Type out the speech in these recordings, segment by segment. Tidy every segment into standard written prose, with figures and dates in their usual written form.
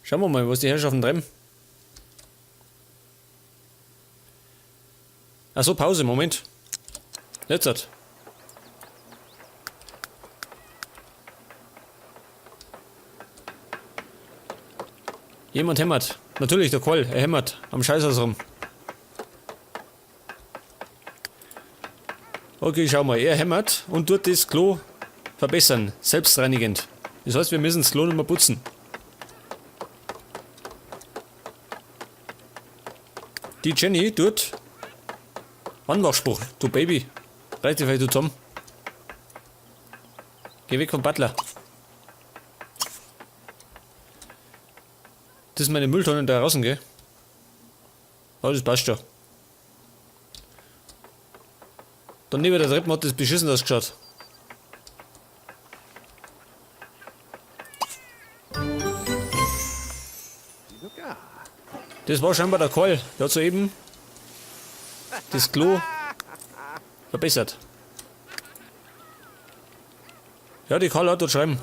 Schauen wir mal, was die Herrschaften treiben. Achso, Pause, Moment. Jetzt. Jemand hämmert. Natürlich, der Koll, er hämmert. Am Scheißhaus rum. Okay, schau mal. Er hämmert und tut das Klo verbessern. Selbstreinigend. Das heißt, wir müssen das Klo nicht mehr putzen. Die Jenny tut Anmachspruch. Du Baby. Reiß dich vielleicht du zusammen. Geh weg vom Butler. Das ist meine Mülltonne da draußen, gell? Oh, das passt schon. Dann neben der Treppe hat das beschissen ausgeschaut. Das war scheinbar der Karl. Der hat soeben das Klo verbessert. Ja, die Karl hat dort schreiben.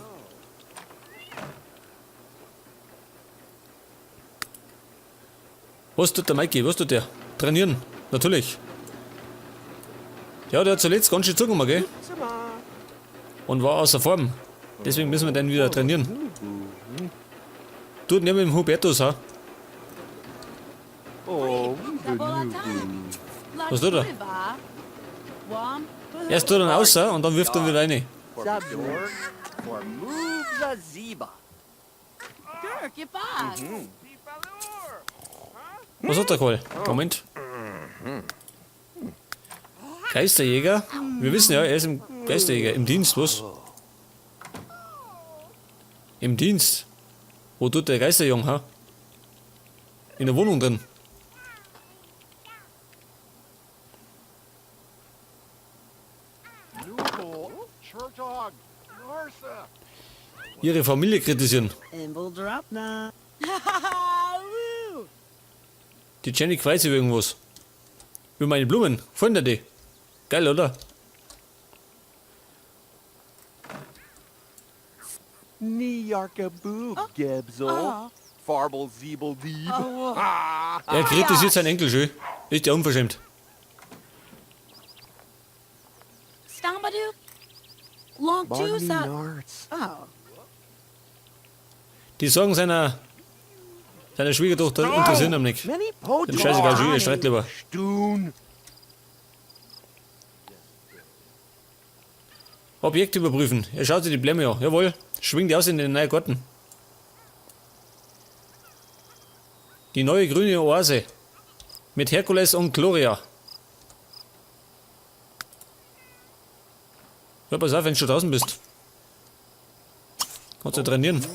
Was tut der Mikey? Was tut der? Trainieren. Natürlich. Ja, der hat zuletzt ganz schön zugenommen, gell? Und war außer Form. Deswegen müssen wir den wieder trainieren. Tut nicht mit dem Hubertus, ha? Was tut er? Erst tut er ihn außer und dann wirft er wieder rein. Was hat der Karl? Moment. Geisterjäger? Wir wissen ja, er ist im Geisterjäger. Im Dienst, was? Im Dienst? Wo tut der Geisterjung, ha? In der Wohnung drin. Ihre Familie kritisieren. Die Jenny weiß über irgendwas. Über meine Blumen. Gefallen dir die? Geil, oder? Er kritisiert seinen Enkel schön. Ist ja unverschämt. Die Sorgen seiner Schwiegertochter interessieren ihn nicht. Dem scheißegal, er streit lieber. Objekt überprüfen. Er schaut sich die Blämme an. Jawohl. Schwingt aus in den neuen Garten. Die neue grüne Oase. Mit Herkules und Gloria. Ja, pass auf, wenn du schon draußen bist. Kannst du trainieren.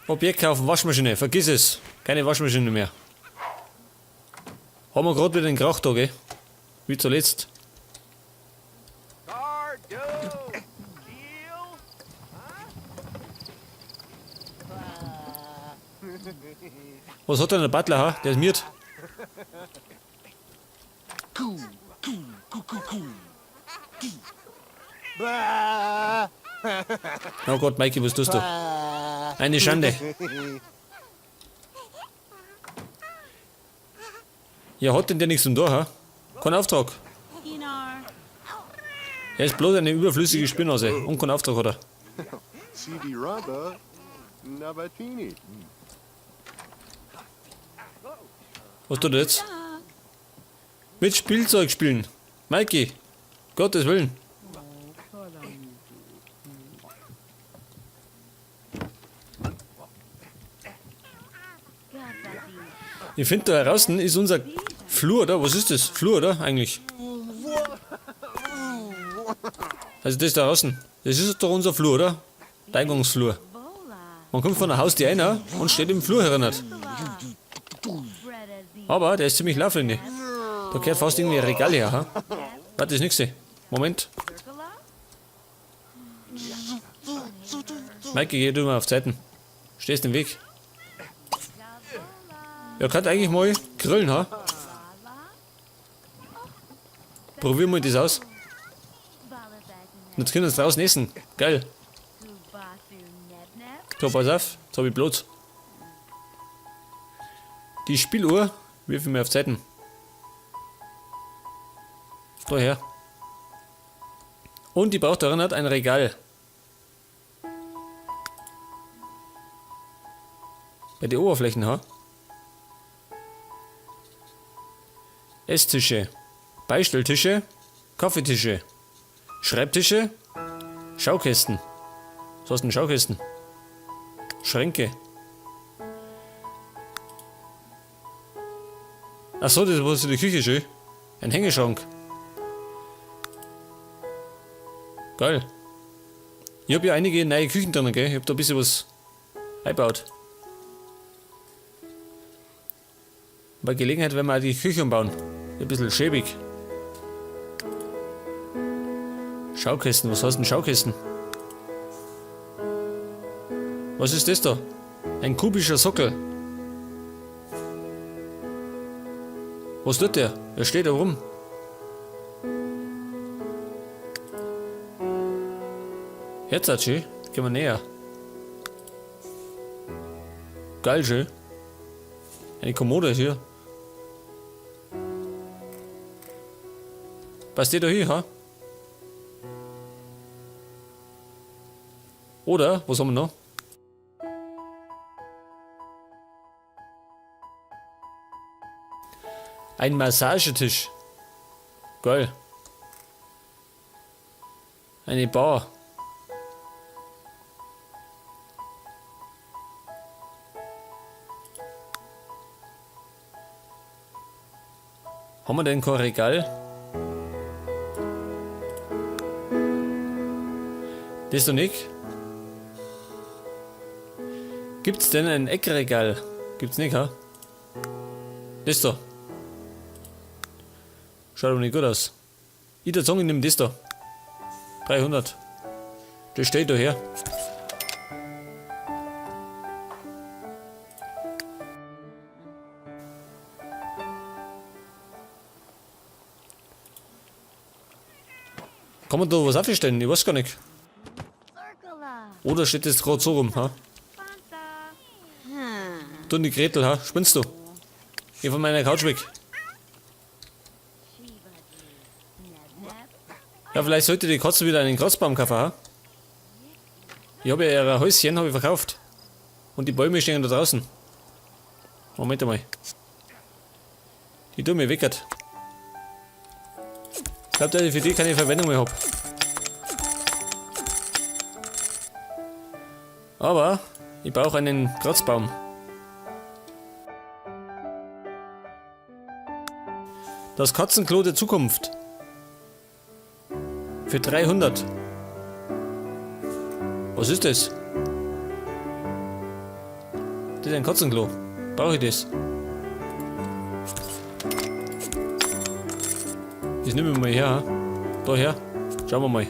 Objekt kaufen, Waschmaschine, vergiss es. Keine Waschmaschine mehr. Haben wir gerade wieder den Krach da, gell? Wie zuletzt. Was hat denn der Butler, ha? Der ist miert. Oh Gott, Mikey, was tust du? Eine Schande. Ja, hat denn der nichts zum Tor, ha? Kein Auftrag. Er ist bloß eine überflüssige Spinnase und kein Auftrag hat er. Was tut er jetzt? Mit Spielzeug spielen. Mikey, Gottes Willen. Ich finde, da draußen ist unser Flur, oder? Was ist das? Flur, oder? Eigentlich. Also das da draußen. Das ist doch unser Flur, oder? Der Eingangsflur. Man kommt von der Haustür rein und steht im Flur erinnert. Aber der ist ziemlich laut, finde ich. Da gehört fast irgendwie ein Regal her, ha? Warte, das ist nix. Moment. Maike, geh du mal auf Zeiten. Stehst im Weg. Ja, kann eigentlich mal grillen, ha? Probieren wir das aus. Und jetzt können wir draußen essen. Geil. So, pass auf. Jetzt hab ich Platz. Die Spieluhr wirf ich mir auf Zeiten. Daher. Und die braucht darin hat ein Regal. Bei den Oberflächen, ha? Esstische, Beistelltische, Kaffeetische, Schreibtische, Schaukästen. Was heißt denn Schaukästen? Schränke. Ach so, das war in der Küche schön. Ein Hängeschrank. Geil. Ich hab ja einige neue Küchen drin, gell? Ich hab da ein bisschen was eingebaut. Bei Gelegenheit werden wir auch die Küche umbauen. Ein bisschen schäbig. Schaukästen, was heißt denn Schaukästen? Was ist das da? Ein kubischer Sockel. Was tut der? Er steht da rum. Jetzt hat schön. Gehen wir näher. Geil, schön. Eine Kommode ist hier. Passt die da hin, ha? Oder, was haben wir noch? Ein Massagetisch. Geil. Eine Bar. Haben wir denn kein Regal? Das doch nicht. Gibt's denn ein Eckregal? Gibt's nicht, ha? Das da. Schaut aber nicht gut aus. Ich der Zunge nimm das da. 300. Das steht da her. Kann man da was aufstellen? Ich weiß gar nicht. Oder steht das gerade so rum, ha? Du und die Gretel, ha? Spinnst du? Geh von meiner Couch weg. Ja, vielleicht sollte die Katze wieder einen Kratzbaum kaufen, ha? Ich habe ja ihr Häuschen hab ich verkauft. Und die Bäume stehen da draußen. Moment einmal. Die tun mir weckert. Ich glaub, dass ich für die keine Verwendung mehr hab. Aber ich brauche einen Kratzbaum. Das Katzenklo der Zukunft. Für 300. Was ist das? Das ist ein Katzenklo. Brauche ich das? Das nehmen wir mal her. Ha? Da her. Schauen wir mal.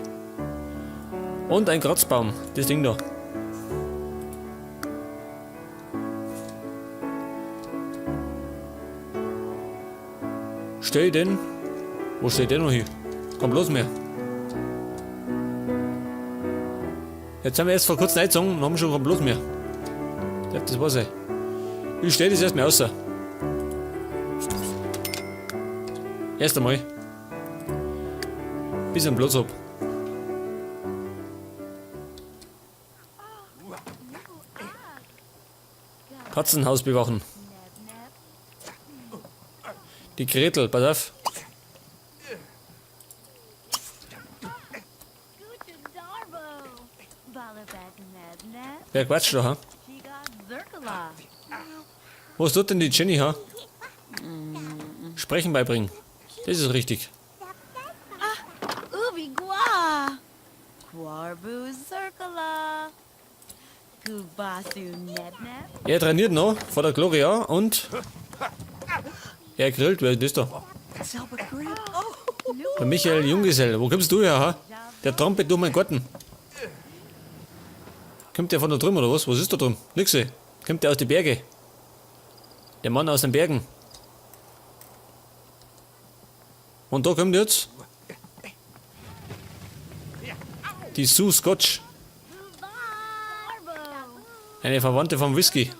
Und ein Kratzbaum. Das Ding da. Stell den. Wo steht der noch hier? Komm bloß mehr. Jetzt haben wir erst vor kurzem eingezogen und haben schon keinen Platz mehr. Darf das wahr sein? Ich stell das erstmal raus. Erst einmal. Bis ich einen Platz hab. Katzenhaus bewachen. Die Gretel, pass auf. Wer quatscht da, ha? Was tut denn die Jenny, ha? Sprechen beibringen. Das ist richtig. Er trainiert noch vor der Gloria und er grillt. Wer ist das da? Der Michael Junggesell. Wo kommst du her, ha? Der trampelt durch meinen Garten. Kommt der von da drüben oder was? Was ist da drüben? Nix, ey. Kommt der aus den Bergen? Der Mann aus den Bergen. Und da kommt jetzt die Sue Scotch. Eine Verwandte vom Whisky.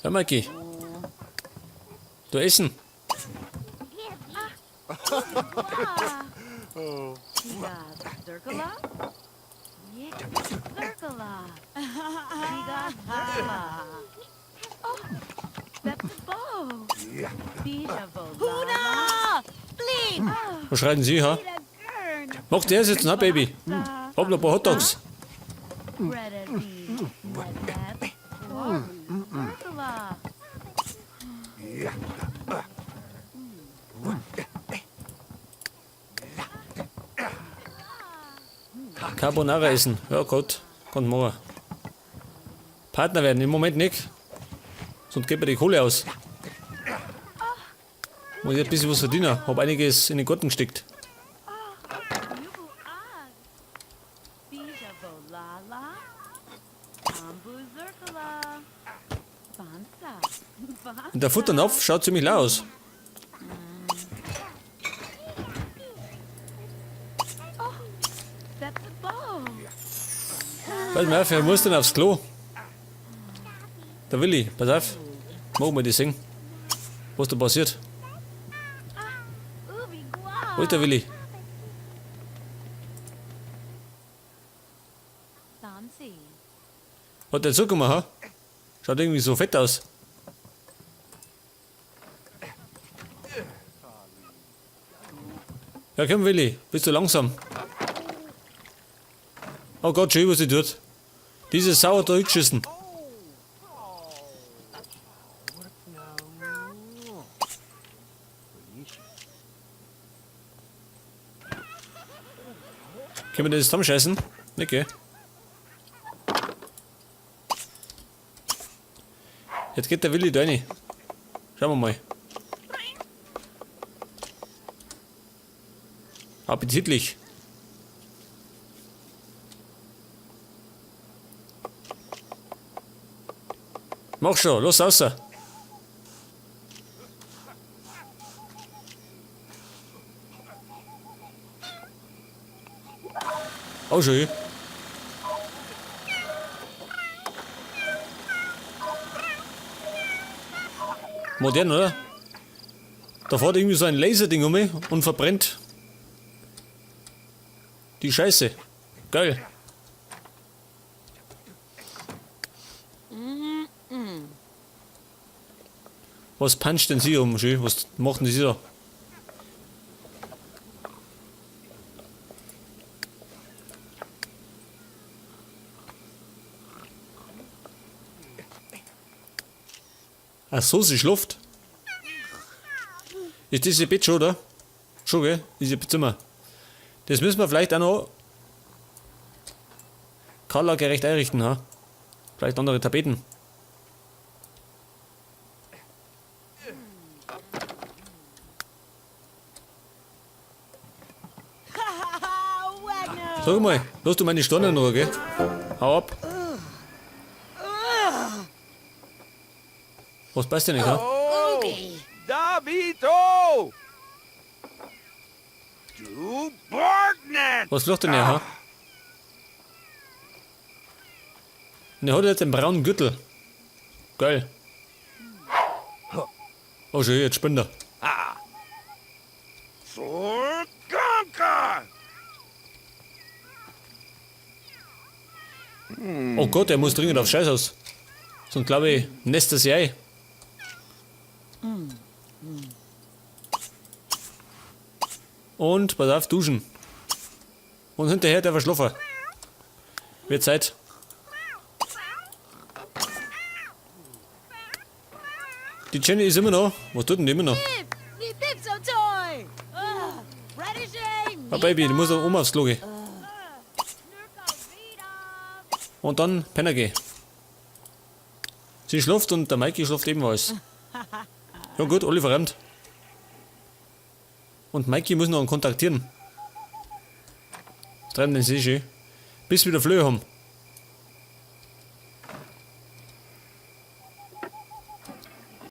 Ja, Mikey. Du essen. Was schreien Sie, ha? Macht der jetzt, na Baby? Hab noch ein paar Hotdogs. Carbonara essen. Ja Gott, kommt morgen. Partner werden, im Moment nicht. Sonst geht mir die Kohle aus. Muss ich ein bisschen was verdienen. Hab einiges in den Garten gesteckt. Und der Futternapf schaut ziemlich leer aus. Pass mal auf, er muss dann aufs Klo. Der Willi, pass auf. Machen wir das sehen. Was da passiert. Wo ist der Willi? Hat der zugemacht, ha? Schaut irgendwie so fett aus. Ja, komm Willi, bist du langsam. Oh Gott, schön, was sie tut. Diese Sau hat da hingeschissen. Können wir das zusammenscheißen? Nicht, gell? Jetzt geht der Willi da rein. Schauen wir mal. Appetitlich. Mach schon, los raus. Oh, schön. Modern, oder? Da fährt irgendwie so ein Laserding um mich und verbrennt die Scheiße. Geil. Was puncht denn sie um, schön? Was macht denn sie da? Ach so, sie schläft. Ist das ihr Bett schon, oder? Schon, gell? Ist ihr Zimmer. Das müssen wir vielleicht auch noch Carla gerecht einrichten, ha? Vielleicht andere Tapeten. Sag mal, lass du meine Storne in Ruhe, gell? Hau ab. Was passt denn nicht, ha? Oh, Davito! Du Borgnet! Was flucht denn er, ha? Und er hat jetzt den braunen Gürtel. Geil. Oh, schön, jetzt spinnt er. Zorganka! Oh Gott, er muss dringend aufs Scheißhaus. Sonst glaube ich, nässt er sich ein. Und, pass auf, duschen. Und hinterher der verschlafen. Wird Zeit. Die Jenny ist immer noch. Was tut denn die immer noch? Ah, Baby, du musst auch aufs Klo gehen. Und dann pennen gehen. Sie schläft und der Mikey schläft ebenfalls. Ja gut, alle verräumt. Und Mikey muss noch kontaktieren. Was treiben denn sie schon? Bis wir wieder Flöhe haben.